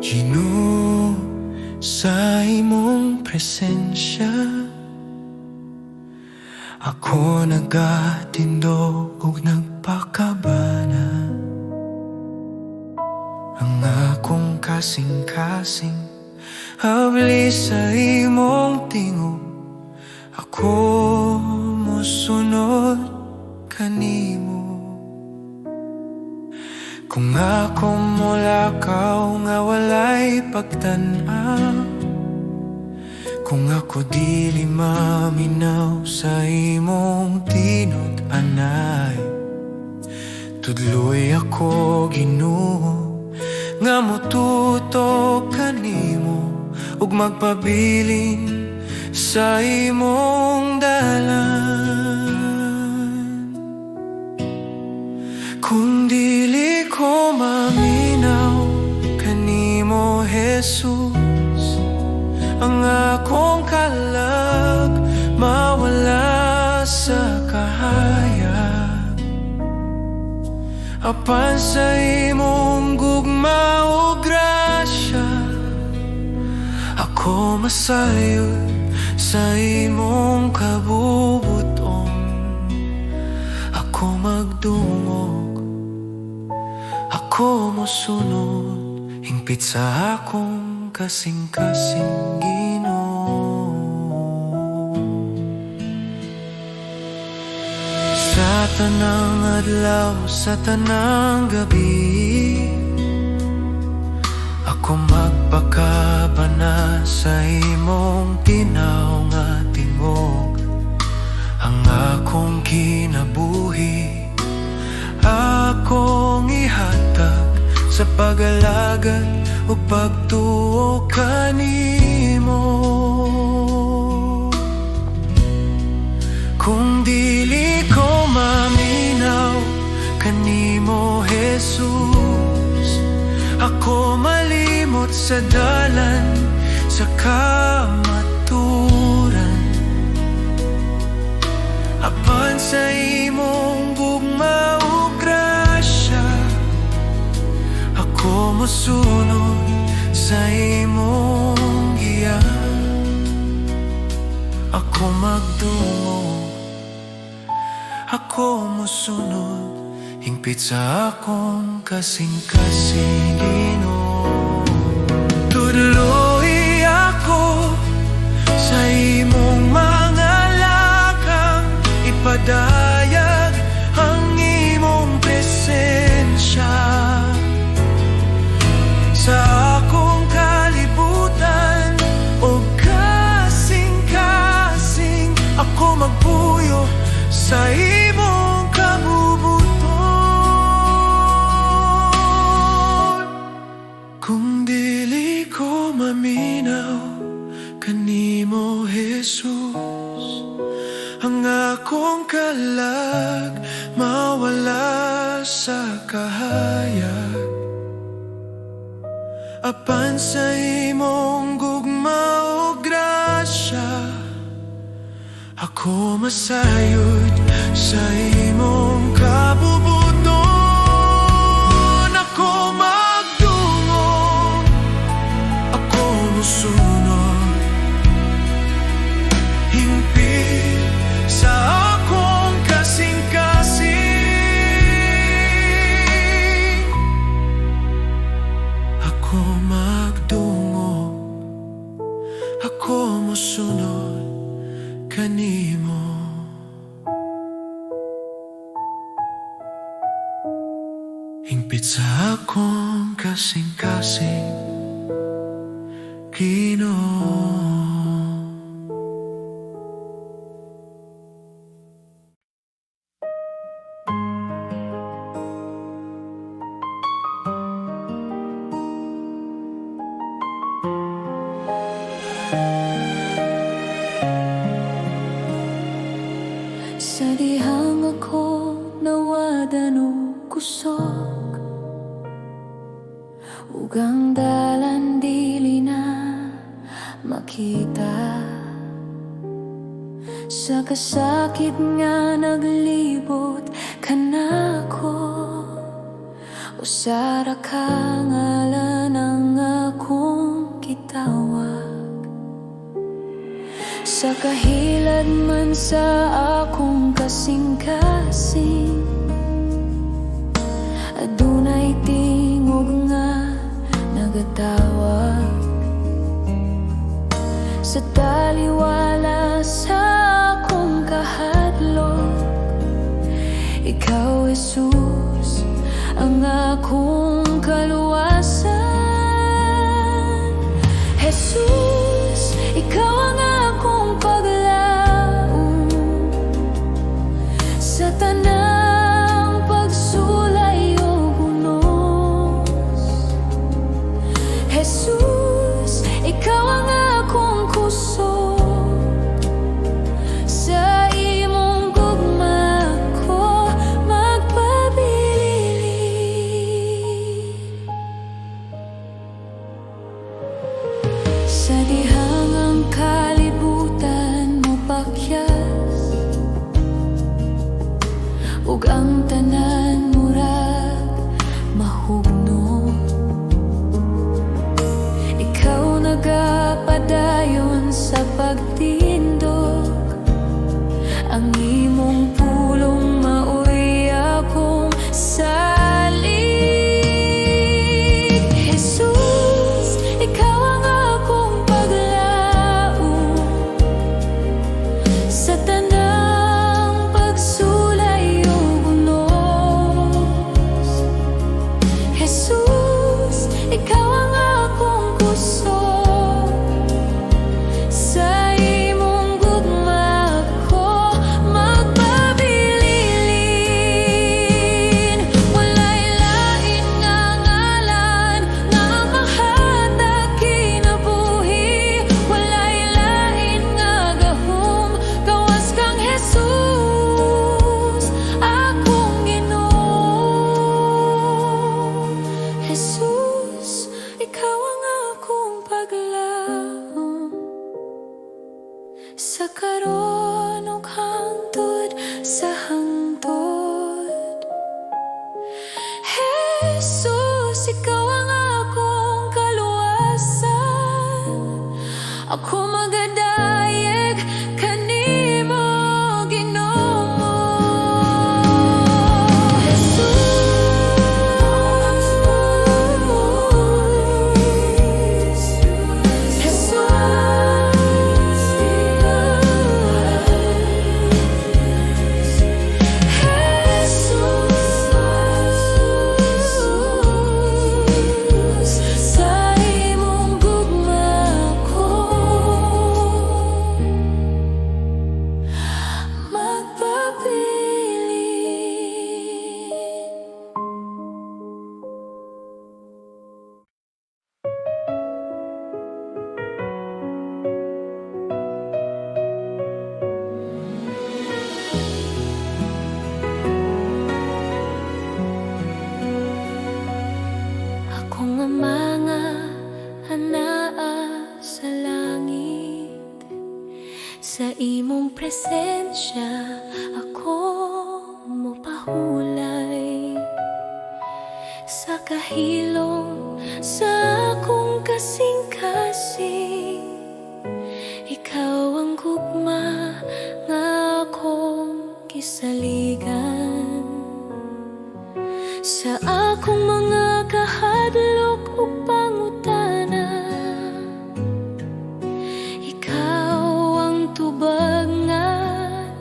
Ginoo, sa imong presensya ako nagatindog ug nagpakabana. Ang akong kasing-kasing habli sa imong tingog. Ako mosunod kanimo. Kung ako mulakaw nga walay pagtan-aw, kung ako dili maminaw sa imong tinud-anay, tudloi ako, Ginoo, nga motutok kanimo ug magpabilin sa imong dalan. Kung dili ko maminaw kanimo, Jesus, ang akong kalag mawala sa kahayag. Apan sa imong gugma ug grasya, ako masayod sa imong kabubuton. Ako magdungog, ako mosunod, hingpit sa akong kasing-kasing, Ginoo. Sa tanang adlaw, sa tanang gabi, ako magpakabana sa imong tinaw nga tingog. Ang akong kinabuhi akong ihatag sa pag-alagad ug pagtuo kanimo. Kung dili ko maminaw kanimo, Jesus, ako malimot sa dalan sa kamaturan. Apan sa imong gugma ug grasya, ako mosunod sa imong giya. Ako magdungog, ako mosunod, hingpit sa akong kasing-kasing, Ginoo. Tudloi ako sa imong mga lakang, ipadayag ang imong presensya sa akong kalibutan o kasing-kasing. Ako magpuyo sa imong kabubuton. Kung dili ko maminaw kanimo, Jesus, ang akong kalag mawala sa kahayag. Apan sa imong gugma ug grasya, ako masayod sa imong kabubuton. Ako magdungog, ako musunod, hingpit sa akong kasing-kasing. Ako magdungog, ako musunod kanimo, hingpit sa akong kasing-kasing, Ginoo. Sa dihang ako nawadan og kusog ug ang dalan dili na makita, sa kasakit nga naglibot kanako, usara ka ngalan ang Sa kahilad man sa akong kasing-kasing, adunay tingog nga nagatawag. Sa taliwala sa akong kahadlok, ikaw, Jesus, ang akong kaluwasan. Jesus, ikaw ang akong paglaom. Sa tanang pagsulay ug unos, Jesus, ikaw ang akong kusog. Sa imong gugma ko magpabilin. Sa dihang ang kalibutan mopakyas ug ang tanan murag mahugno, ikaw nagapadayon sa pagtindog. Ang imong pulong maoy akong salig. Jesus, ikaw ang akong paglaom. Sa tanang pagsulay ug unos, Jesus, ikaw ang akong kusog. Sa imong gugma ko magpabilin. Walay lain nga ngalan nga mahatag kinabuhi. Walay lain nga gahom gawas kang Jesus, akong Ginoo. Jesus, ikaw ang akong paglaom. Sa karon ug hangtod sa hangtod, Jesus, ikaw ang akong kaluwasan. Ako magadayeg kanimo, Ginoo. Jesus, Jesus, Jesus, sa imong gugma ko magpabilin. Akong Ama nga anaa sa langit, sa imong presensya ako mopahulay. Sa kahilom sa akong kasing-kasing, ikaw ang gugma nga akong gisaligan. Sa akong mga kahadlok ug pangutana, ikaw ang tubag nga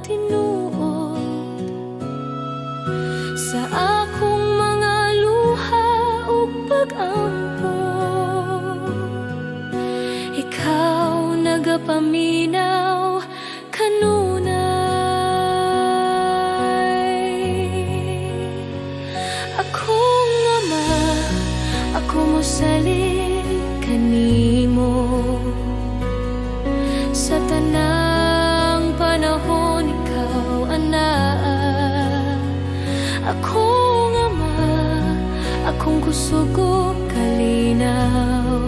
tinuod. Sa akong mga luha ug pag-ampo, ikaw nagapaminaw kanunay. Akong Ama, ako mosalig kanimo. Sa tanang panahon ikaw anaa. Akong Ama, akong kusog ug kalinaw.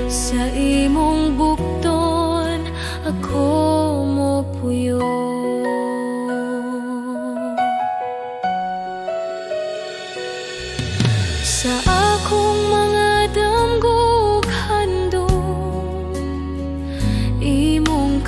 Sa imong bukton ako mopuyo. Sa akong mga damgo ug handom, imong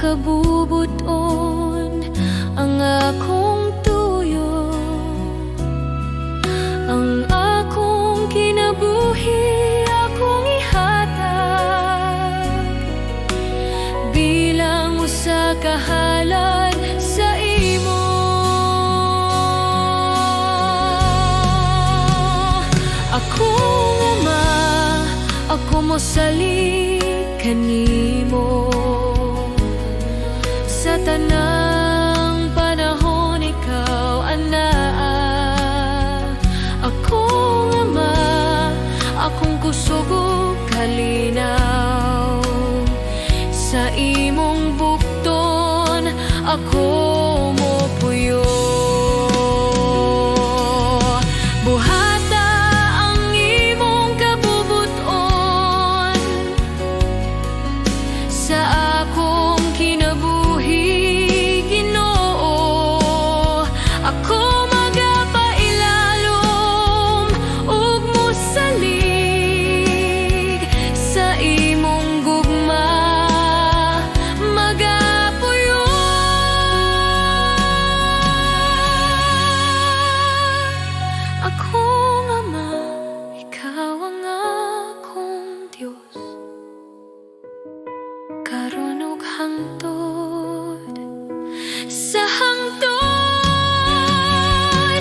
Ako mosalig kanimo. Sa tanang panahon, ikaw anaa. Akong Ama, akong kusog ug kalinaw. Sa imong bukton ako mopuyo. Buhata ang imong kabubut-on sa akong kinabuhi, Ginoo. Ako magapailalom ug mosalig sa imong gugma magapuyo. Akong Ama, ikaw ang akong Diyos, karon ug hangtod sa hangtod.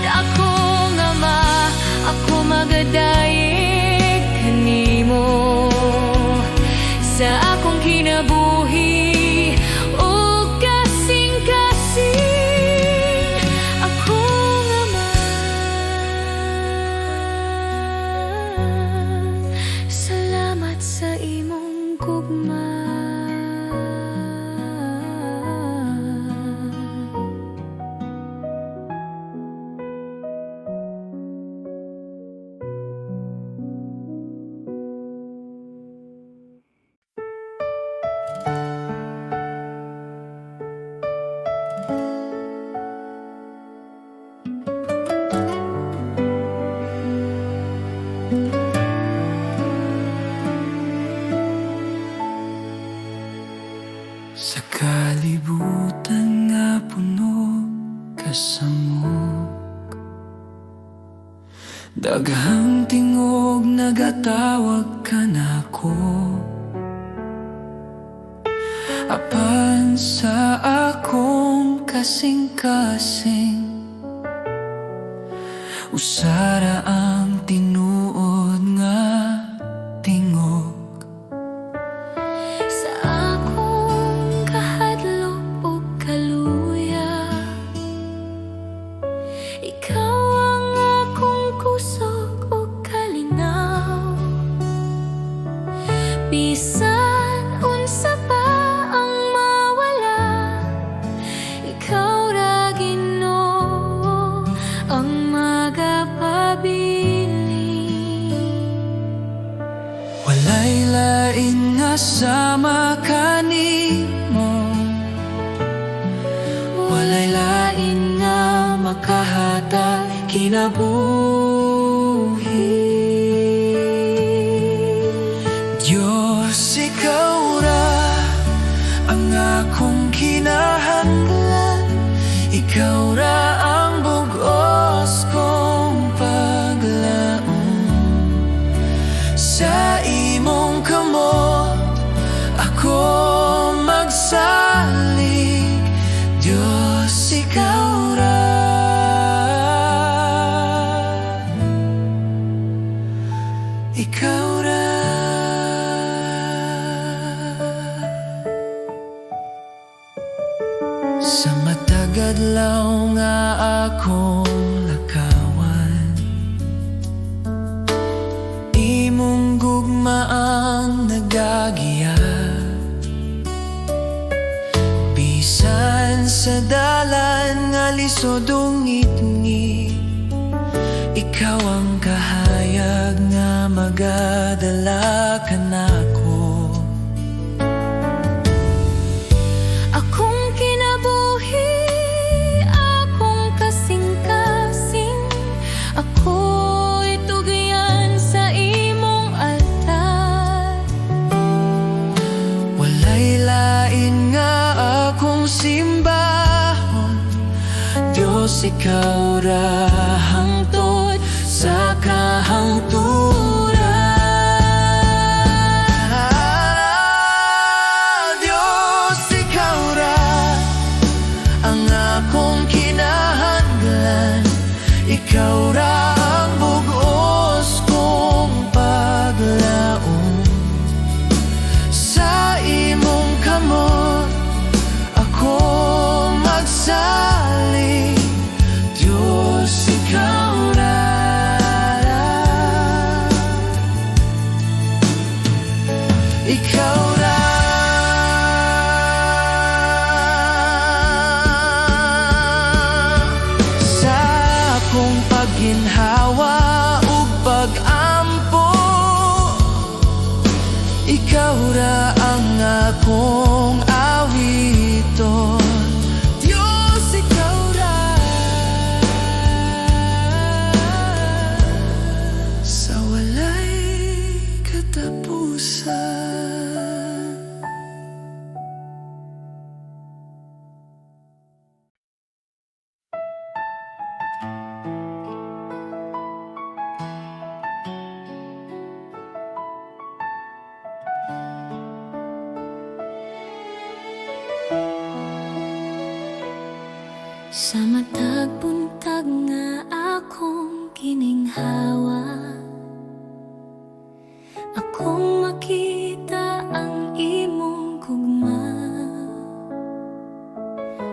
Akong Ama, ako magadayeg kanimo sa akong kinabuhi ug kasing-kasing. Akong Ama, salamat sa imong gugma. Sa kalibutan nga puno kasamok, daghang tingog nagatawag kanako. Apan sa akong kasing-kasing, usa ra ang tinuod nga tingog. Sa akong kahadlok ug kaluya, ikaw ang akong kusog ug kalinaw. Bisan unsa pa ang mawala, ikaw ra, Ginoo, ang magapabilin. Walay lain nga sama kanimo, walay lain nga makahatag kinabuhi. Diyos, ikaw ra ang akong kinahanglan. Ikaw ra ang bug-os kong paglaom. Sa imong kamot ako magsalig. Diyos, ikaw ra. Ikaw ra. Sa matag adlaw nga akong lakawan, imong gugma ang nagagiya. Bisan sa dalan nga lisod ug ngitngit, ikaw ang kahayag nga magadala kanako. Akong kinabuhi, akong kasing-kasing, ako'y tugyan sa imong altar. Walay lain nga akong simbahon. Diyos, ikaw ra hangtod sa kahangturan. Diyos, ikaw ra ang akong kinahanglan. Ikaw ra ang bug-os kong paglaom. Ikaw ra. Sa akong pagginhawa ug pag-ampo, ikaw ra ang akong awiton. Diyos, ikaw ra. Sa walay katapusan. Sa matag buntag nga akong gininhawa, akong makita ang imong gugma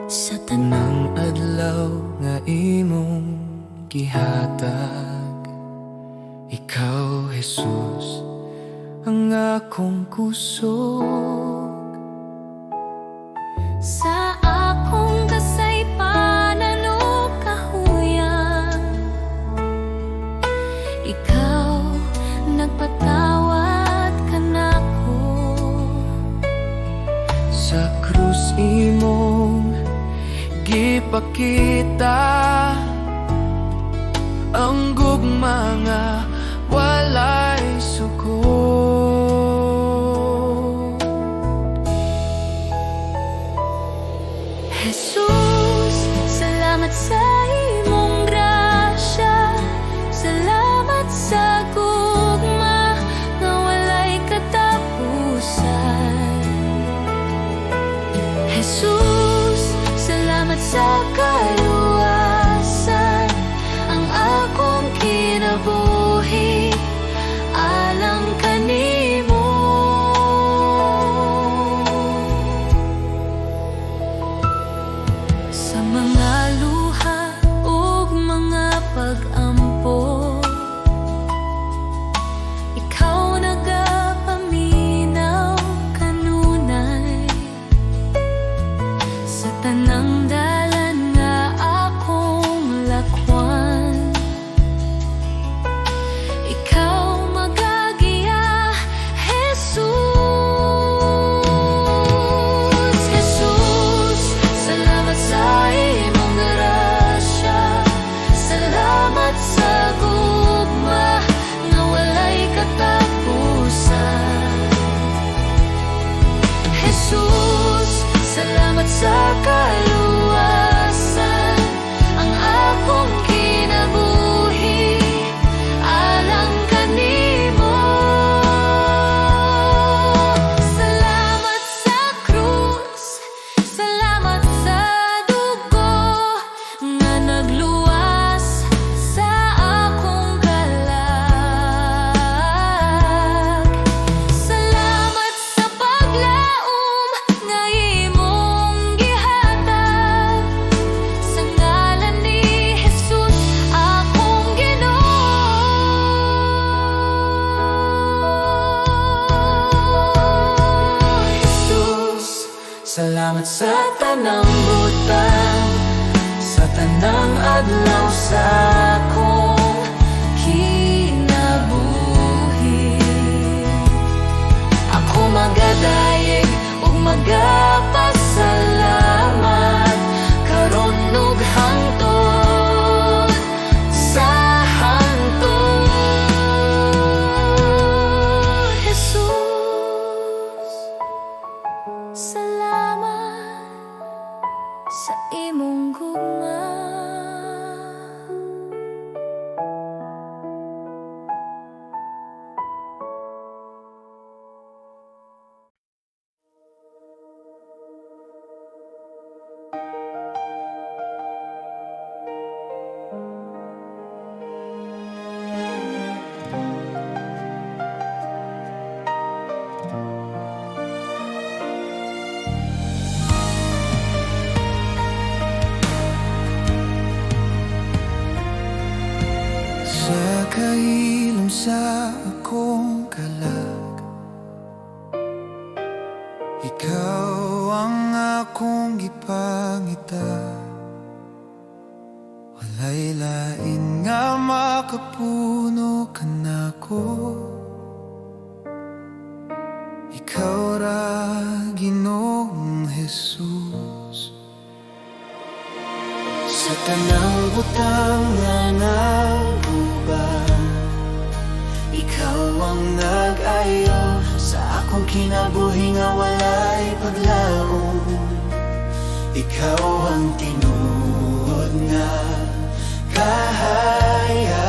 sa Tanang adlaw nga imong gihatag, ikaw, Jesus, ang akong kusog. Sa akong kasaypanan ug kahuyang, ikaw nagpatawad kanako. Sa krus imong gipakita ang gugma nga walay sukod. Jesus, salamat sa imong grasya. Salamat sa gugma nga walay katapusan. Jesus, salamat sa kaluwasan. Ang akong kinabuhi alang kanimo. Sa mga luha ug mga pag-ampo, ikaw nagapaminaw kanunay. Sa tanang dalan nga akong lakwan, ikaw magagiya, Jesus. Jesus, salamat sa imong grasya. Salamat sa gugma nga walay katapusan. Jesus, salamat sa kaluwasan. Ang akong kinabuhi alang kanimo. Salamat sa krus, salamat sa dugo nga nagluwas sa akong kalag. Salamat sa paglaom nga imong gihatag. Sa ngalan ni Jesus, akong Ginoo. Jesus, salamat sa tanang butang, sa tanang adlaw sa akong kinabuhi. Ako magadayeg ug magapasalamat karon ug hangtod sa hangtod. Jesus, salamat sa imong gugma. Sa kailom sa akong kalag, Ikaw ang akong gipangita. Walay lain nga makapuno kanako. Ikaw ra, Ginoong Jesus. Sa tanang butang nga naguba, ikaw ang nag-ayo sa akong kinabuhi nga walay paglaom. Ikaw ang tinuod nga kahayag.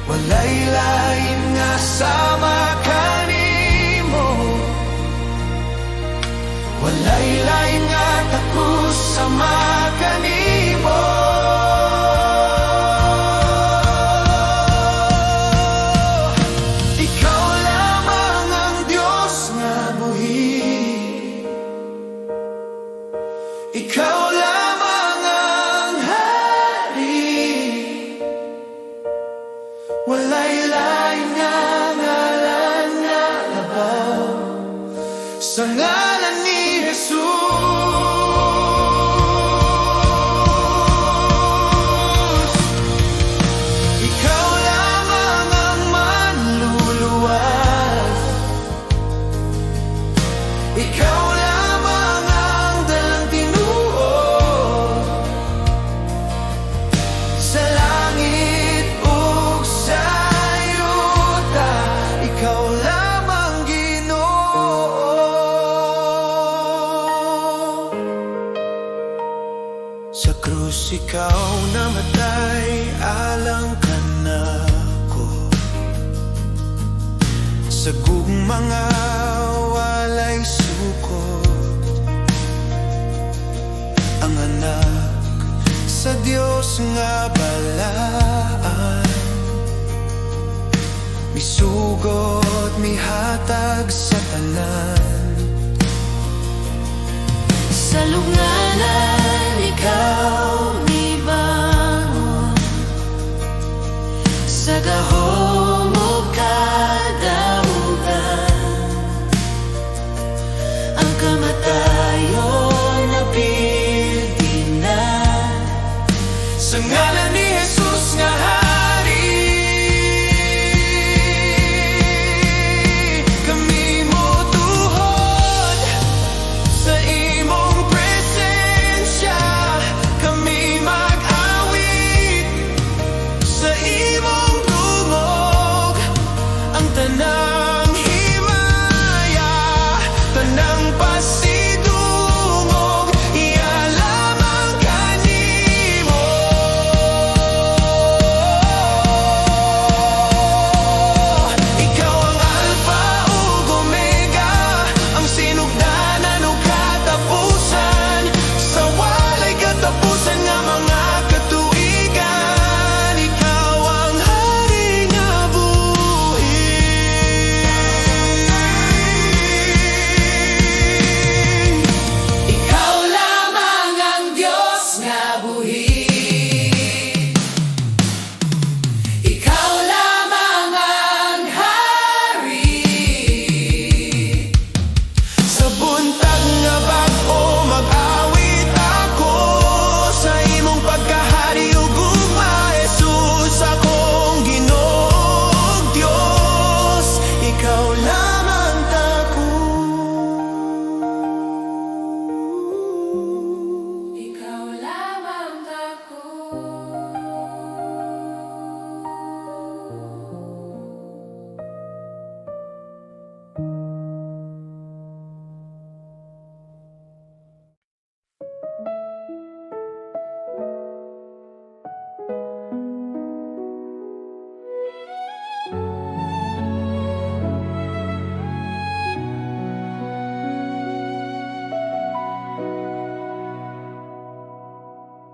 Walay lain nga sama kanimo. Walay lain nga takos sama kanimo. Ikaw lamang ang Diyos nga buhi. Ikaw lamang ang hari. Walay lain nga ngalan nga labaw sa ngalan ni Jesus. Ikaw lamang ang manluluwas. Ikaw lamang ang dalang tinuod. Sa langit ug sa yuta, ikaw lamang, Ginoo. Sa krus ikaw namatay alang kanako. Sa gugma nga walay sukot, ang anak sa Dios nga balaan misugot, mihatag sa tanan. Sa lubnganan ikaw mibangon. Sa gahom ug kadaugan, ang kamatayon napildi na. Sa ngalan ni Jesus nga hari, kami motuhod sa imong presensya. Kami mag-awit sa imong dungog. Ang tanang himaya, tanang pasidungog, iya lamang kanimo. Ikaw ang Alpha ug Omega, ang sinugdanan ug katapusan, sa walay katapusan nga mga katuigan. Ikaw ang hari nga buhi. Ikaw lamang ang Diyos nga buhi. Ikaw lamang ang hari. Sa buntag nga bag-o mag-awit ako sa imong pagkahari ug gugma, Jesus, akong Ginoong Dios. Ikaw lamang takos. Ikaw lamang takos.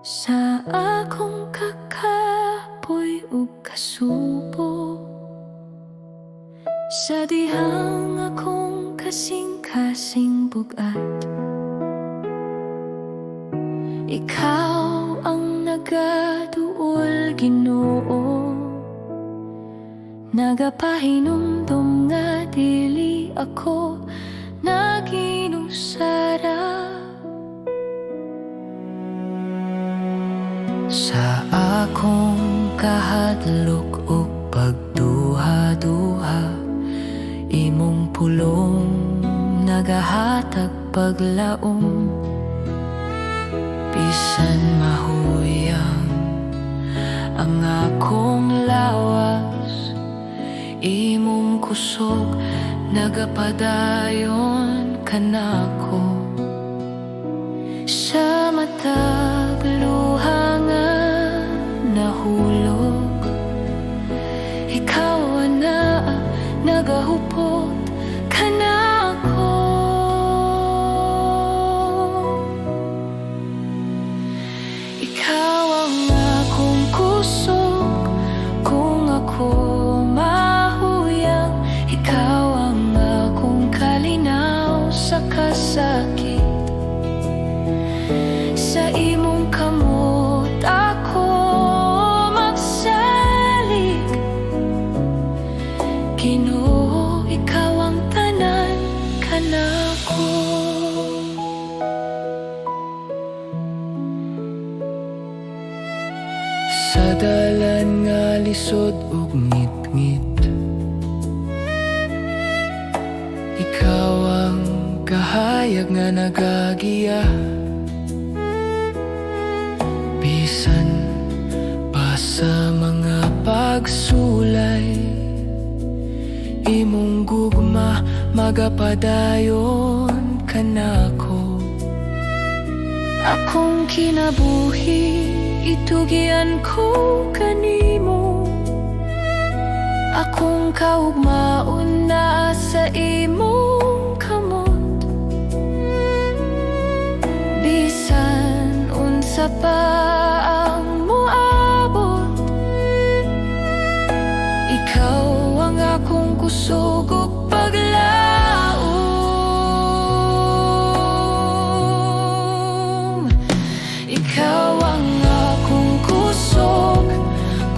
Sa akong kakapoy ug kasubo, sa dihang akong kasing-kasing bugat, ikaw ang nagaduol, Ginoo. Nagapahinumdum nga dili ako Sarap. Sa akong kahadlok ug pagduha-duha, imong pulong nagahatag paglaom. Bisan mahuyang ang akong lawas, imong kusog nagapadayon kanako. Sa matag luha nga nahulog, ikaw na nagahupot kanako. Ikaw ang akong kusog kung ako mahuyang. Ikaw ang akong kalinaw sa kasakit. Sa imong kamot ako magsalig. Ginoo, ikaw ang tanan kanako. Sa dalan nga lisod ug ngitngit, ikaw ang kahayag nga nagagiya. Bisan pa sa mga pagsulay, imong gugma magapadayon kanako. Akong kinabuhi itugian ko kanimo. Akong kaugmaon naa sa imong kamot. Bisan unsa pa ang moabot, ikaw ang akong kusog ug paglaom. Ikaw ang akong kusog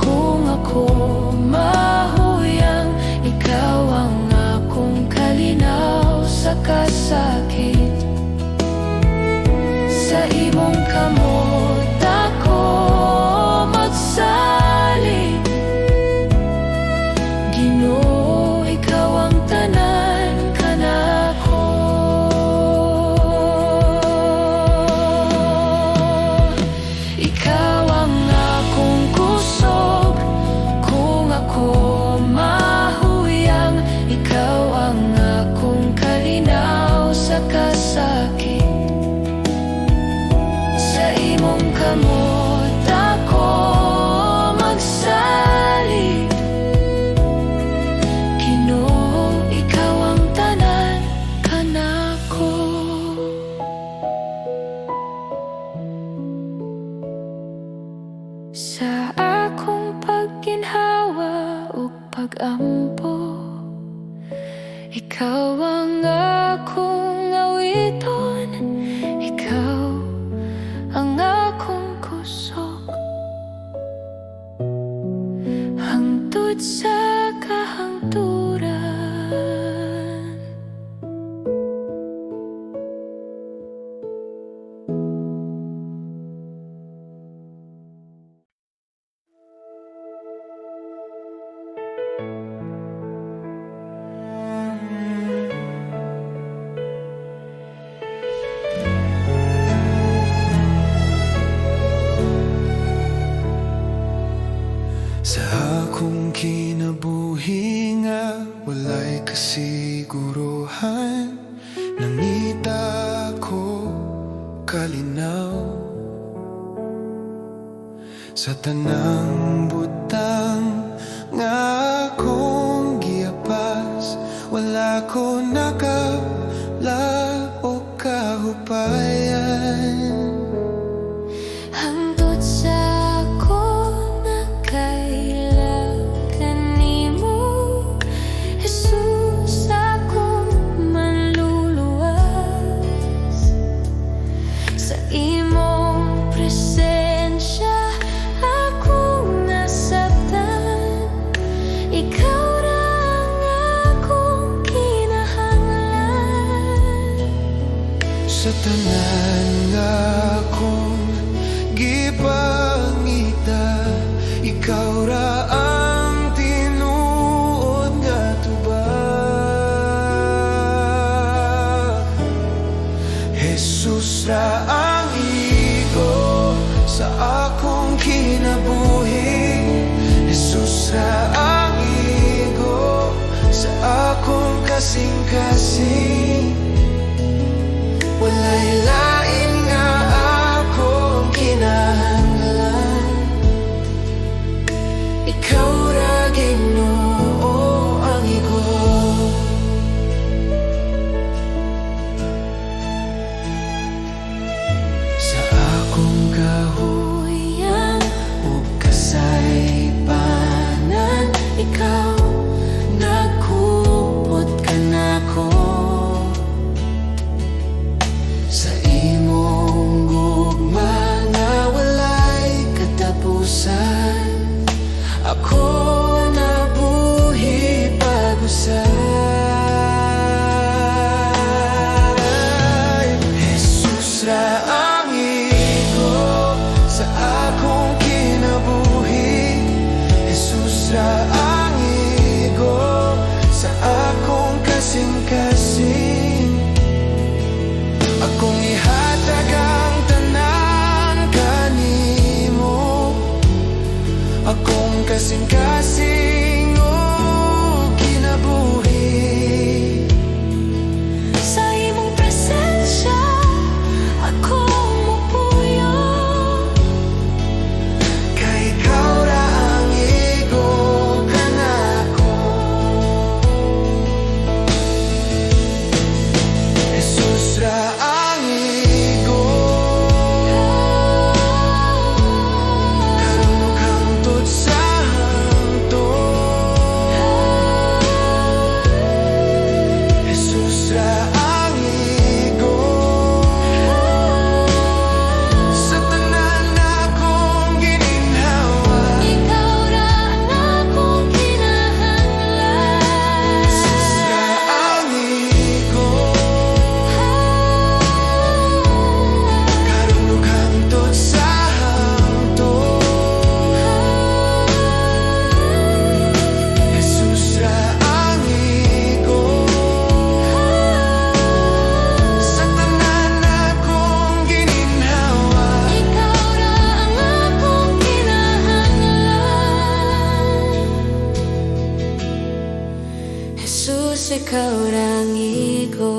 kung ako mahuyang. Ikaw ang akong kalinaw sa kasakit. Sa imong kamot ako magsalig. Ginoo, ikaw ang tanan kanako. Ikaw ang akong kusog kung ako mahuyang. Ikaw ang akong kalinaw sa kasakit. Sa imong kamot ako magsalig. Ginoo, ikaw ang tanan kanako. Sa akong pagginhawa ug pagampo, ikaw ang akong awiton. Ikaw ang akong kusog hangtod sa kahangturan. Sa akong kinabuhi nga walay kasiguruhan, nangita ko kalinaw sa tanang butang nga akong giapas. Wala ko nakabla o kahupayan. Hangtod sa ako nakaila kanimo, Jesus, akong manluluwas. Sa imong presensya akong nasabtan. Ikaw ra ang akong kinahanglan. Jesus ra ang igo sa akong kasing-kasing. Walay lain nga akong kinahanglan. Ikaw ra, Ginoo, ang igo. Sa akong kahuyan ug kasaypanan, ikaw nagkupot kanako. Sa imong gugma nga walay katapusan, ako nabuhi pag-usay. Jesus ra ang igo sa akong kinabuhi. Jesus ra ang igo sa akong kasing-kasing. Akong ihatag ang tanan kanimo, akong kasing-kasing ug kinabuhi. Sa imong presensya ako mopuyo. Kay ikaw ra ang igo kanako. Jesus ra ang igo, karon ug hangtod sa hangtod. Jesus ra ang igo sa tanan akong gininhawa. Ikaw ra ang akong kinahanglan. Jesus ra ang igo, karon ug hangtod sa hangtod. Jesus ra ang igo sa tanan akong gininhawa. Ikaw ra ang akong kinahanglan. Jesus, ikaw ra ang igo.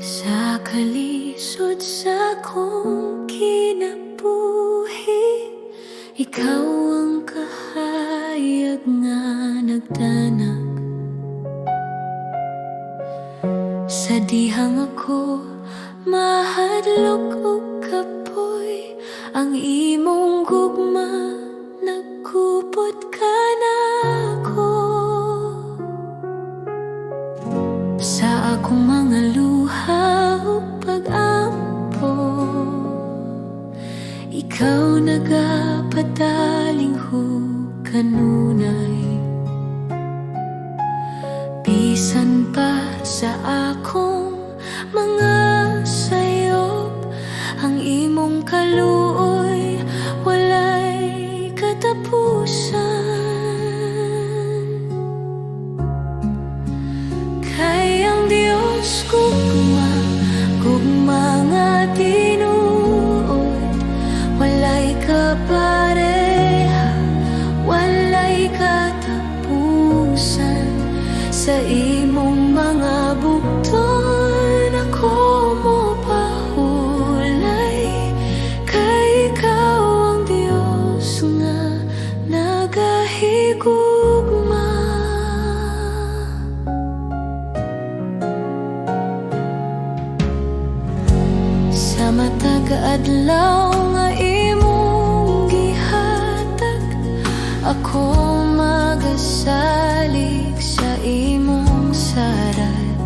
Sa kalisod sa akong kinabuhi, ikaw ang kahayag nga nagdanag. Sa dihang ako mahadlok og kapoy, ang imong gugma nagkupot kanako. Sa akong mga luha ug pag-ampo, ikaw nagapadalinghug kanunay. Bisan pa sa akong mga sayop, ang imong kaluoy walay katapusan. Kay ang Dios gugma, gugma nga tinuod. Walay kapareha, walay katapusan. Sa imong mga bukton ako mopahulay, kay ikaw ang Dios nga nagahigugma. Sa matag adlaw nga imong gihatag, ako magasalig sa imong sarad.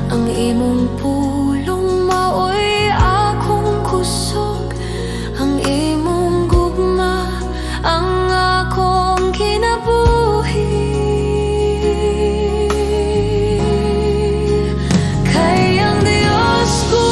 Ang imong pulong maoy akong kusog. Ang imong gugma ang akong kinabuhi. Kay ang Dios gugma.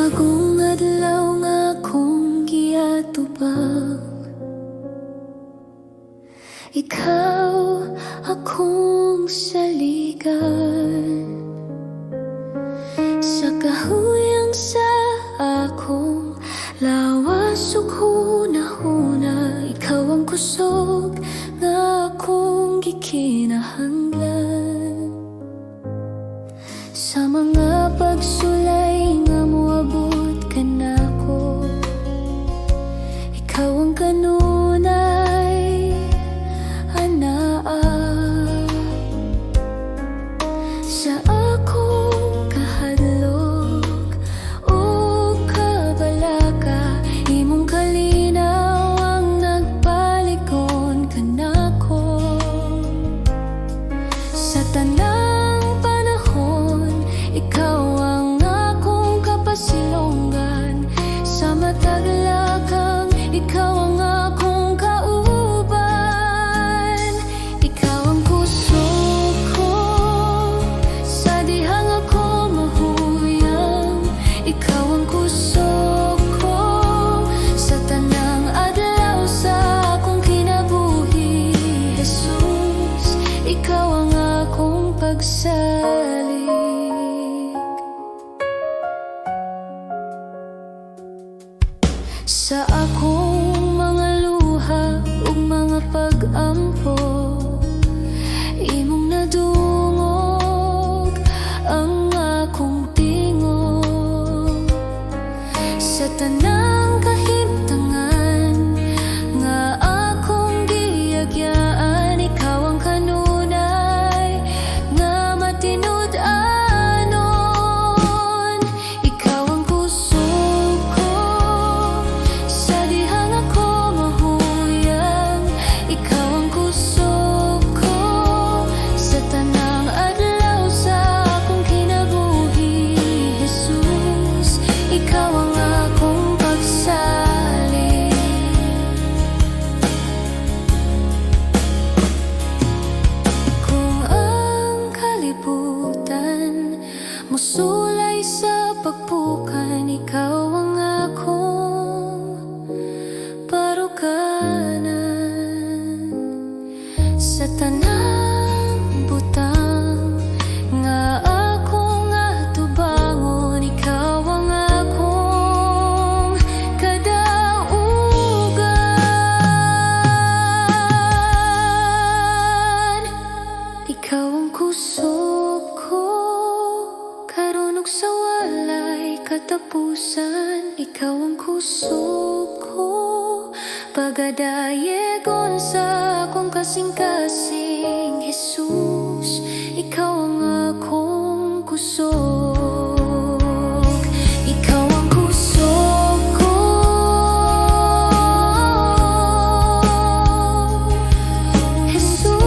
Bagong adlaw nga akong giatubang, ikaw akong saligan. Sa kahuyang sa akong lawas ug hunahuna, ikaw ang kusog nga akong gikinahanglan. Sa mga pagsulay nga moabot kanako, ikaw ang kanunay anaa. Sa akong kahadlok ug kabalaka, imong kalinaw ang nagpalig-on kanako. Sa tanang panahon, ikaw ang akong kapasilongan. Sa matag lakang, ikaw ang akong kauban. Ikaw ang kusog ko sa dihang ako mahuyang. Ikaw ang kusog ko sa tanang adlaw sa akong kinabuhi. Jesus, ikaw ang akong pagsalig. Sa akong mga luha ug mga pag-ampo, imong nadungog ang akong tingog. Sa tanang kahimtangan nga akong giagyaan, ikaw ang kanunay nga matinud-anon. Ikaw ang kusog ko sa dihang ako mahuyang. Ikaw ang kusog ko sa tanang adlaw sa akong kinabuhi. Jesus, ikaw ang akong pagsalig. Kung ang kalibutan musulay sa pagpukan, ikaw ang akong baruganan. Sa tanang butang nga akong atubangon, ikaw ang akong kadaugan. Ikaw ang kusog ko karon ug sa walay katapusan. Ikaw ang kusog ko pagadayegon sa akong kasing-kasing. Jesus, ikaw ang akong kusog. Ikaw ang kusog ko, Jesus.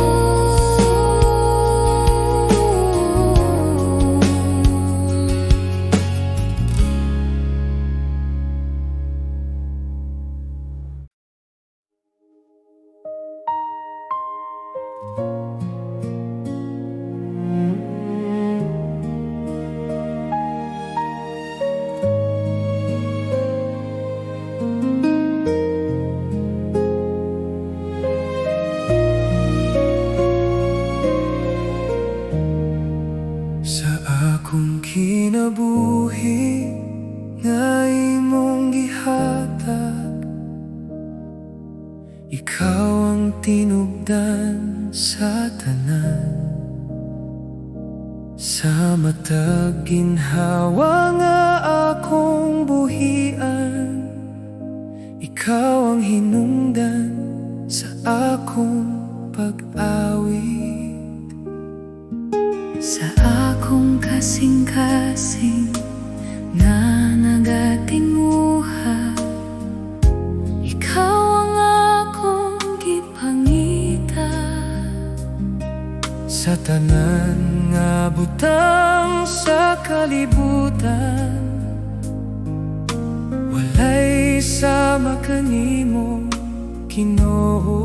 Sa akong kinabuhi nga imong gihatag, ikaw ang tinubdan sa tanan. Sa matag ginhawa nga akong buhian, ikaw ang hinungdan sa akong pag-awit. Sa akong kasing-kasing nga nagatinguha, ikaw ang akong gipangita. Sa tanan nga butang sa kalibutan, walay sama kanimo, Ginoo.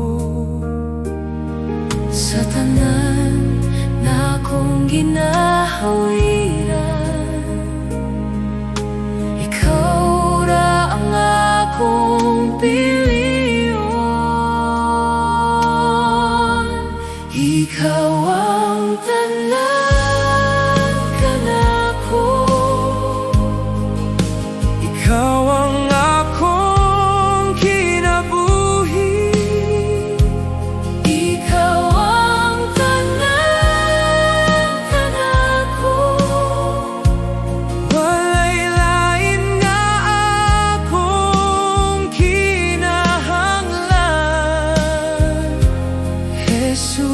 Sa tanan na akong ginahawiran, ikaw Ikaw ang tanan kanako. Ikaw ang akong kinabuhi. Ikaw ang tanan kanako. Walay lain nga akong kinahanglan, Jesus.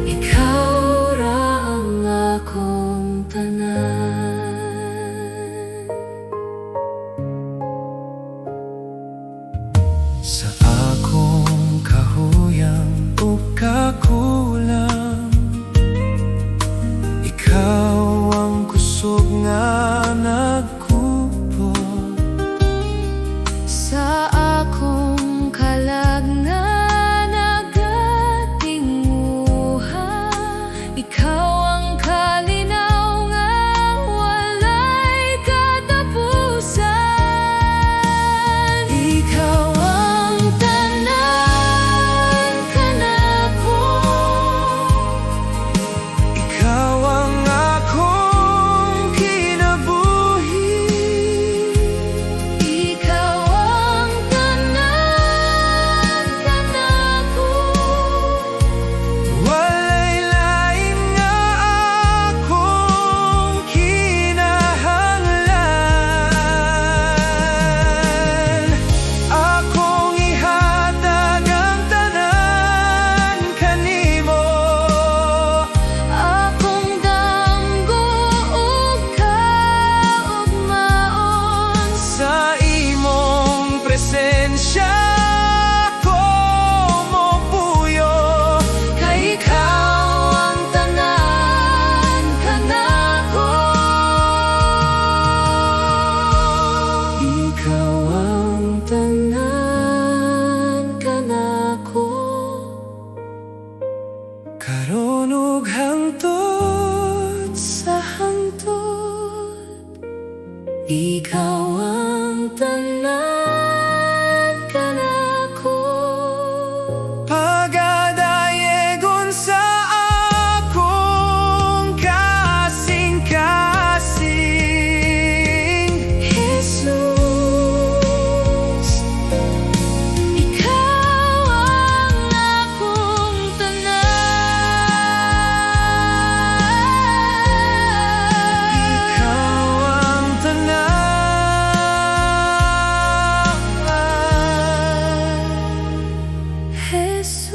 Ikaw ra ang akong tanan. Sa akong kahuyang ug kakulang, ikaw ang kusog nga nagkupo. Sa akong kalag nga nagatinguha, ikaw ang kalinaw nga walay katapusan. Ikaw ang tanan kanako. Ikaw ang akong kinabuhi. Ikaw ang tanan kanako. Walay lain nga akong kinahanglan. Akong ihatag ang tanan kanimo. Akong damgo ug kaugmaon. Sa imong presensya ko mopuyo. Kay ikaw ang tanan kanako. Ikaw ang tanan kanako. Karon ug hangtod sa hangtod, ikaw ang tanan kanako. Pagadayegon sa akong kasing-kasing. Jesus, ikaw ang akong tanan. Ikaw ang tanan, Jesus.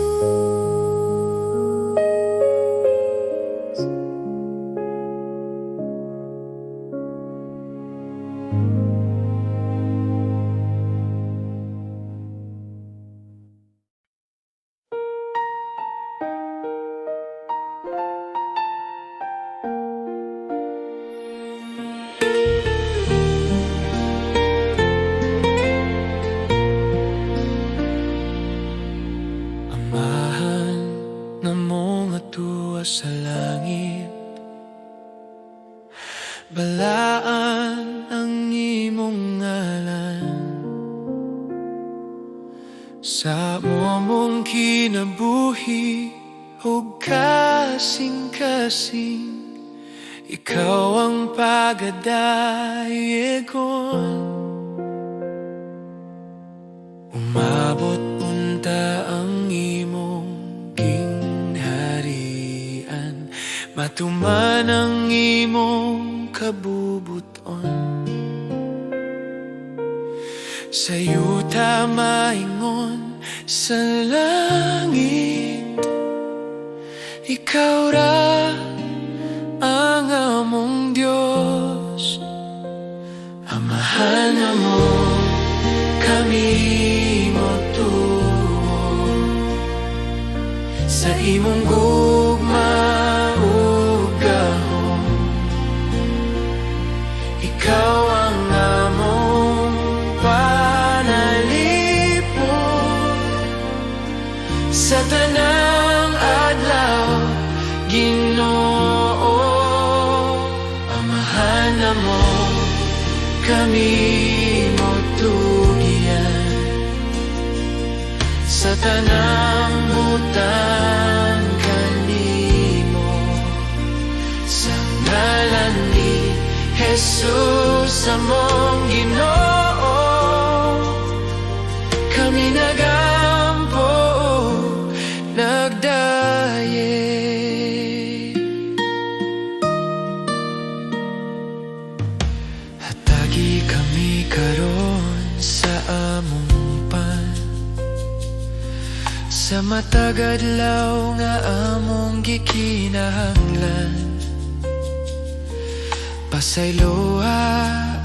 Amahan namo nga tuwa sa langit, balaan ang imong ngalan. Sa among kinabuhi ug kasing-kasing, ikaw ang pagadayegon. Umabot unta ang imong gingharian. Matuman ang imong kabubuton sa yuta maingon sa langit. Ikaw ra ang among Diyos. Amahan mo kami motuo sa imong gugma ug gahom. Ikaw ang among panalipod sa tanang adlaw, Ginoo. Amahan mo kami motugian sa Tanang butang kanimo. Sa ngalan ni Jesus, among Ginoo, kami nagampo, nagdaye. Hatagi kami karon sa among pan sa matag adlaw nga among gikinahanglan. Pasayloa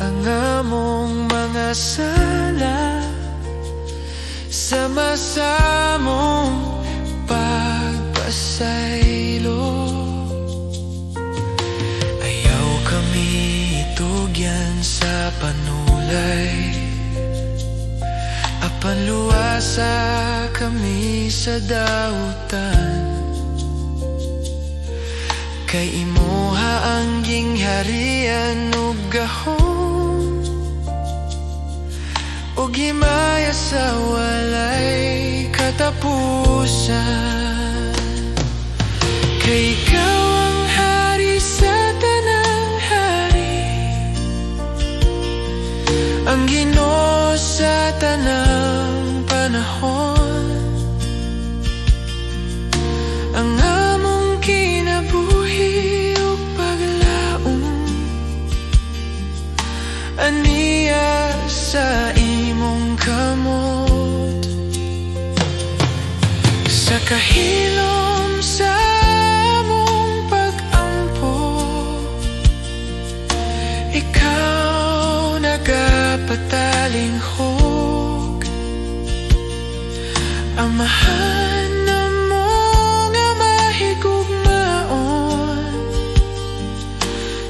ang among mga sala sama sa among pagpasaylo. Ayaw kami itugyan sa panulay, apan luwasa kami sa dautan. Kay imuha ang gingharian ug gahom ug himaya sa walay katapusan. Kay ikaw ang hari sa tanang hari, ang Ginoo sa tanang panahon. Ang among kinabuhi ug paglaom ania sa imong kamot. Sa kahilom sa among pag-ampo, ikaw nagapatalinghog. Amahan namo nga mahigugmaon,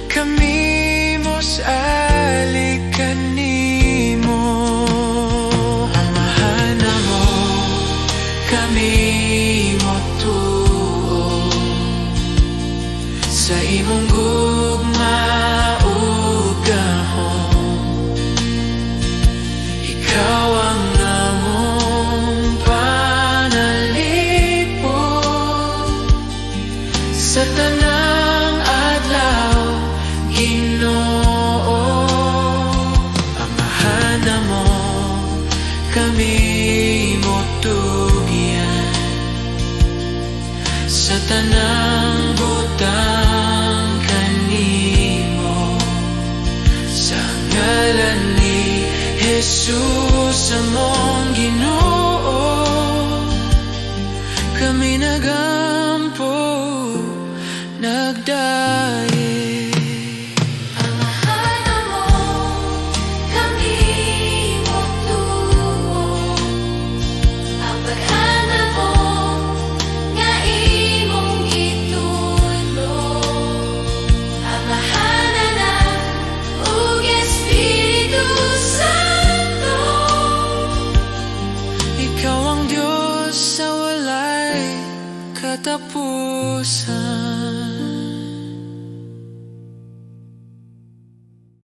kami mosalig kanimo. Amahan namo, kami motuo sa imong gugma ug gahom. Ikaw ang among panalipon sa tanang adlaw, Ginoo. Amahan namo, kami motugyan sa tanang butang kanimo. Sa ngalan ni Jesus, among Ginoo, kami nagampo, nagdaye. Amahan namo, kami motuo. Ang pag-ana mo nga imong gitudlo. Amahan, Anak ug Espiritu Santo. Ikaw ang Diyos sa walay katapusan.